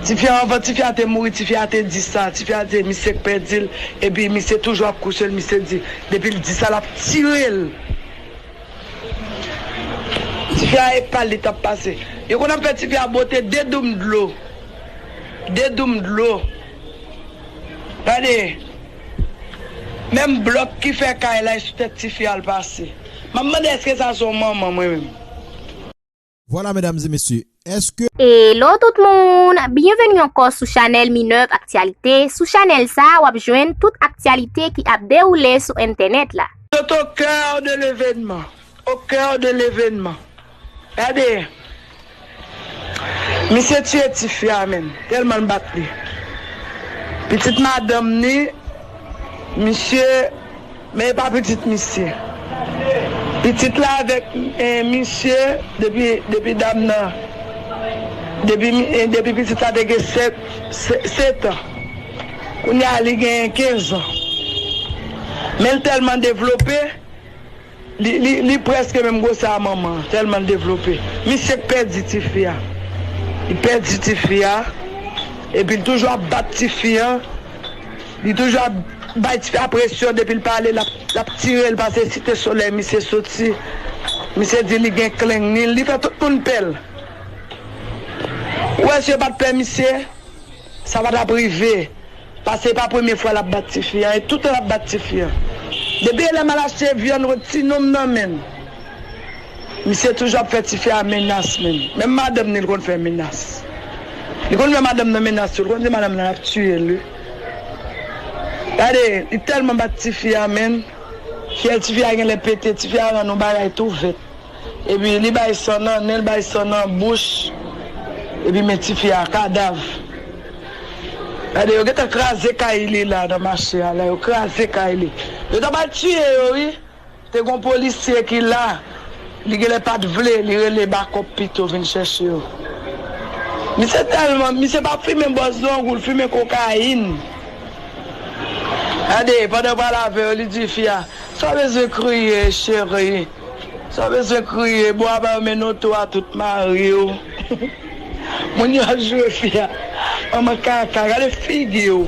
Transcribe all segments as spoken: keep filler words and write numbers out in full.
Tifi a, anvan tifi a te mouri, tifi a te di sa. Tifi a di misye k pèdi l, epi misye toujou ap koute l, misye di, depi l di sa, l ap tire l. Tifi a e pa l li t ap pase. Yo konn ap fè tifi a bote de doum dlo. De doum dlo. Gade, menm blòk ki fè kay la, e sou tèt tifi a l pase. M ap mande, èske sa se yon manman, mwen menm? Vwala, medam e mesye, èske. Hello tout moun! Byenveni ankò sou chanèl Minerve Actualité. Sou chanèl sa a, w ap jwenn tout aktyalite ki ap dewoule sou entènèt la. Sont au cœur de l'événement. Au cœur de l'événement. Gade. Misye tiye tifi a menm. Tèlman l bat li. Pitit madanm ni, misye Men e pa pitit misye. Pitit la avèk eh, misye depi, depi dam nan. Depi, eh, depi pitit la te gen sèt, se- sèt an. Kounye a li genyen kenz an. Men l tèlman devlope, li, li, li prèske menm gwosè a manman an, tèlman l devlope. Misye k pèdi tifi a. Li pèdi tifi a, epi l toujou ap bat tifi an. Li toujou ap bay tifi a presyon, depi l pale, l ap, l ap tire l pase Site Solèy, misye soti. Misye di li gen kleng ni l, li fè tout moun pè l. Ou wè si yo pa t pè misye, sa pa t ap rive. Paske e pa premye fwa l ap bat tifi a, e toutan l ap bat tifi a. Depi lè m al achte vyann, roti nonm nan men l. Misye toujou ap fè tifi a menas menm. Menm madanm ni l konn fè menas. Li konn fè madanm nan menas tou. Li konn di madanm nan ap tiye l wi. Gade, li tèlman bat tifi a menm. Fyèl tifi a genlè pete, tifi a rann yon bagay tou vèt. Epi li bay san nan nen, li bay san nan bouch. Epi men tifi a kadav. Gade, yo gentan kraze kay li la nan mache a la, yo kraze kay li. Yo ta pral tiye yo wi. Te gon polisye ki la, li genlè pa t vle, li rele bakòp pito vin chèche yo. Misye tèlman, misye pa fimen bòz non, gou l fimen kokayin. Gade, pandan pral avè yo, li di fi a, sa w bezwen kriye, cheri? Sa w bezwen kriye? Bò a ba yo men oto a tout mari w. Moun yo ap joure fi a. Manman kaka, gade figi w.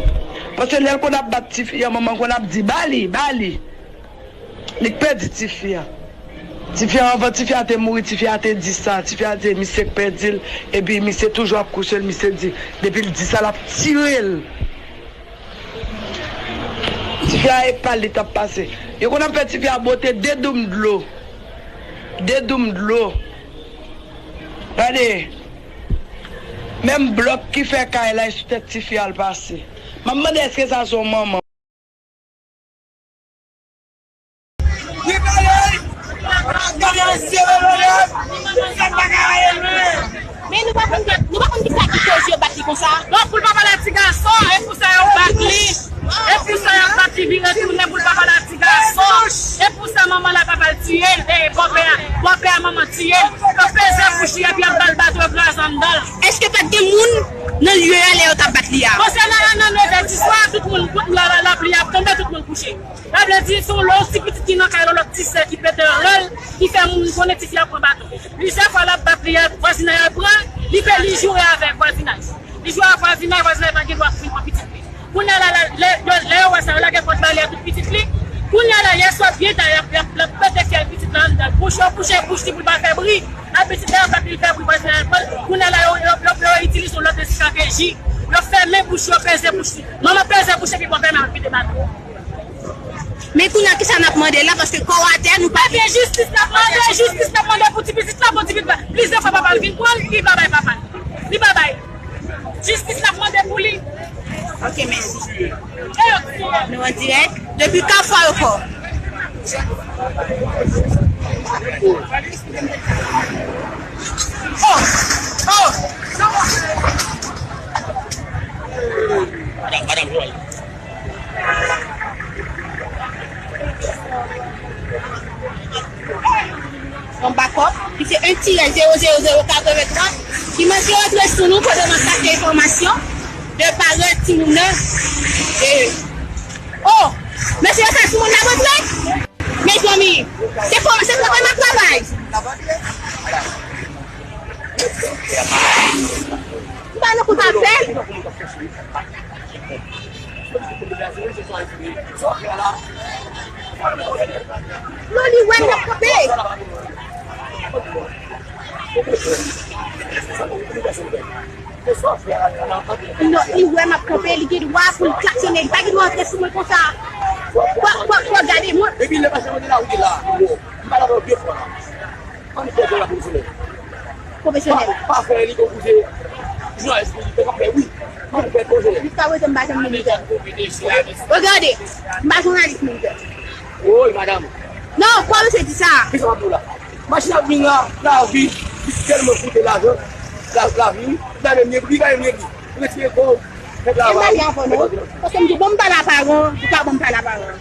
Paske lè l konn ap bat tifi a, manman konn ap di, ba li, ba li. Li k pèdi tifi a. Tifi a anvan tifi a te mouri, tifi a te di sa. Tifi a di misye k pèdi l, epi misye toujou ap koute l, misye di, depi l di sa, l ap tire l. Tifi a e pa l li t ap pase. Yo konn ap fè tifi a bote de doum dlo. De doum dlo. Gade, menm blòk ki fè kay la, e sou tèt tifi a l pase. M ap mande èske sa se yon manman? Men nou pa konn, nou pa konn kisa ki koz yo bat li konsa. Non, pou l pa pale a ti gason, e pou sa yo bat li. E pou sa yo bat li, vire tounen pou l pa pale a ti gason. E pou sa manman la papa l tiye l, e bòpè a, bòpè a manman tiye l. Yo peze bouch li epi y ap ba l baton, yo kraze anndan l. Èske pa t gen moun nan lye a lè yo t ap bat li a? Konsènan nan neve di swa, tout moun, tout la, la, lapli ap tonbe, tout moun kouche. Sa vle di, se yon lòt ti pitit ki nan kay la, lòt ti sè ki pete rèl, ki fè moun konnen tifi a pran baton. Plizyè fwa l ap bat li a, vwazinay la pran, li fè li joure avèk vwazinay. Li joure avèk vwazinay, vwazinay pa gen dwa pou li pran pitit li. Kounye a la, la, lè, lè, lè yo wè sa, yo lage pòt ba li a tout pitit li. Kounye a la, yèswa byen ta, y ap, y ap, y ap pete fyèl pitit la anndan. Bouch yo bouche bouch li pou l pa fè bri. A pitit la, y ap bat li, l fè bri, vwazinay la pran l. Kounye a la, yo, yo, yo, yo itilize yon lòt estrateji. Yo fèmen bouch, yo peze bouch li. Manman peze bouch epi bòpè a vide baton. Men kounye a kisa n ap mande la, paske kò w atè, nou pa. Ebyen, jistis n ap mande, jistis n ap mande pou ti pitit la, pou ti pitit la. Plizyè fwa papa l vin pran l, li pa bay papa l. Li pa bay. Jistis n ap mande pou li. Ok, mèsi. E yo tiye. Nou an dirèk depi Kafou Ayewopò. Oh! Oh! Madanm, madanm, Yon bakòp ki se yon tirè zewo zewo zewo katrevenntwa ki manke rantre sou nou pandan n ap chache enfòmasyon de parèt timoun nan. E, oh! Mesye, sa timoun nan rantre? Mezanmi, se kò, se kò n ap travay. Sa nou konn ap fè? Non, li wè n ap kanpe. Non, li wè m ap kanpe, li gen dwa pou l klaksonnen. Li pa gen dwa antre sou mwen konsa. Fò, fò, fò gade mwen. Epi lè machin mande la, ou te la. M pa la pran de fwa la. Ann fè jòb la pwofesyonèl. Pwofesyonèl. Pa, pa fè li kon koze jounalis militè k ap fè wi. Ann fè pwofesyonèl. Jiska prezan m pa janm militè. Regade, m pa jounalis militè. Woy, madanm. Non, kwa mesye di sa? Kisa w ap di w la? Machin ap vin la, lavi, li tèlman koute lajan, la, lavi, li pa menm gen pri, li pa menm gen pri. Retire kò w, fè travay. E m pa gen avè w non. Paske m di w, bon, m pale a paran, ou pa bon, m pale a paran.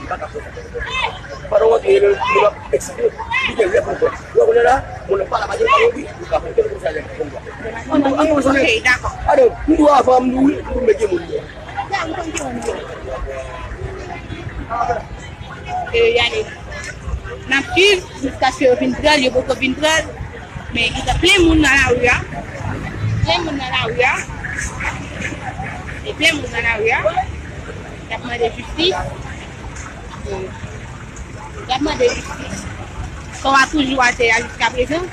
Pandan w antre, nou ap eksite, li gen lè pou l fè. Ou konnen la, moun nan pale a paran, li pa gen pri, li pa fè kèlkeswa lè pou l fè. Ok, dakò. Alò, m di w avan, m di w wi, m di w mete moun deyò. Ya, m konn ki moun yo. E, y ale. N ap swiv jiskaske yo vin pran l, yo poko vin pran l. Men gen plen moun nan lari a. Plen moun nan lari a. Gen plen moun nan lari a. Y ap mande jistis. Y ap mande jistis. Kò a toujou atè a jiska prezan.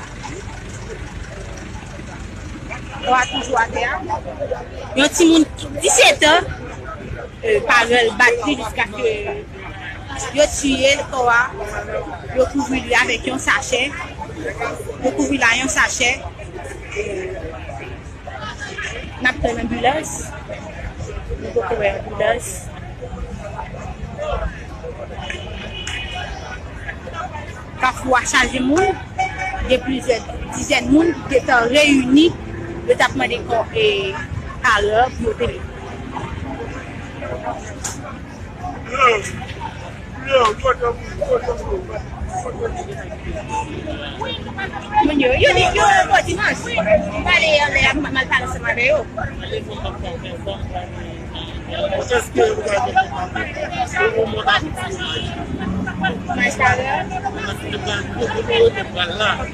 Kò a toujou atè a. Yon timoun disèt an, e, paran l bat li jiskaske yo tiye l, kò a, yo kouvri li avèk yon sachè. Yo kouvri l a yon sachè. N ap tann anbilans. Nou poko wè anbilans. Kafou a chaje moun. Gen plizyè dizèn moun ki gentan reyini. Yo t ap mande kò, e, paran pou yo vini. Moun yo, yo di, yo, bon, dimanch. M pale anlè a, m al pale ansanm avè yo. Maj talè. Ok.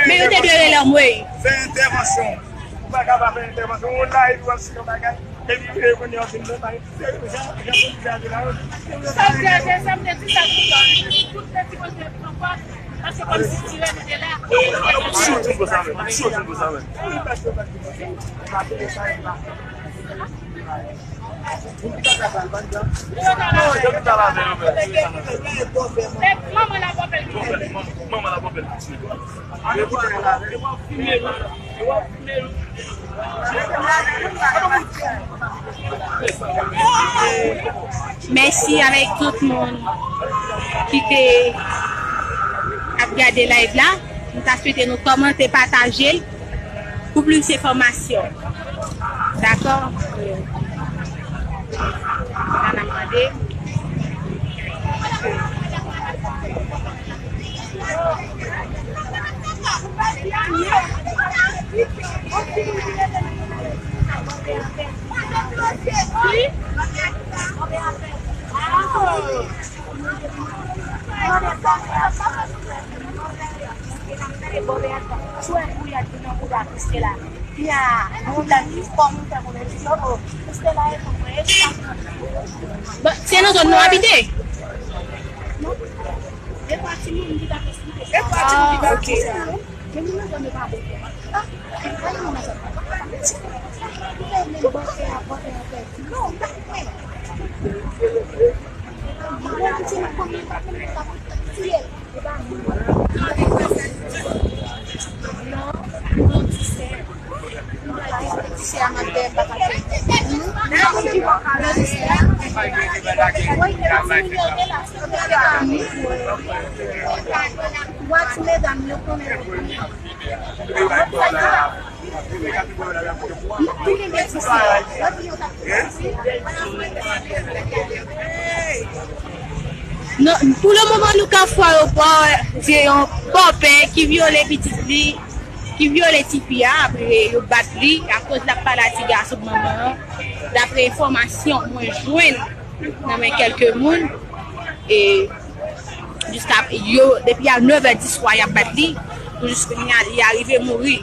Men yo te dwe rele anmwey. Fè entèvansyon. Ou pa ka pa fè entèvansyon. Ou la epi w ap site yon bagay. Epi, e, kounye a, w ap vin nan bagay. Se jan, jan polis a di la, wi. Sa m te, sa m te di sa toutan. Tout peti kote pran pòz, paske kòmsi tire nou te la. Yo, m soti pou sa menm, m soti pou sa menm. Wi, paske, paske, paske, manman la bòpè l. Manman la bòpè l. Mèsi avèk tout moun ki te ap gade live la. M ta swete nou kòmante, pataje l pou plis enfòmasyon. Dakò? Sa n ap mande. Bon, se nan zòn nou abite? Ah, ok. Wati medam yo konnen. Non, pou le moman, nou Kafou Ayewopò, se yon Pòpè ki vyole pitit li, ki vyole tifi a, apre yo bat li akoz l ap pale a ti gason manman an, dapre enfòmasyon mwen jwenn nan men kèlke moun. E jiska yo, depi a nèv è di swa y ap bat li, pou jis kounye a li arive mouri.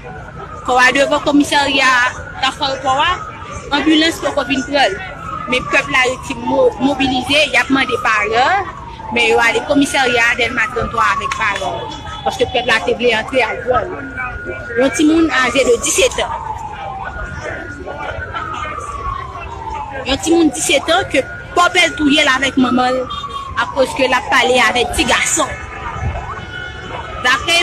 Kò a devan komisarya Kafou Pò a, anbilans poko vin pran l. Men pèp la rete mo- mobilize, y ap mande paran, men yo ale komisarya a Dèlma trannntwa avèk paran yo, paske pèp la te vle antre al pran l. Yon timoun aje de disèt an. Yon timoun disèt an ke pòpè l touye l avèk manman l akoz ke l ap pale avèk ti gason. Dapre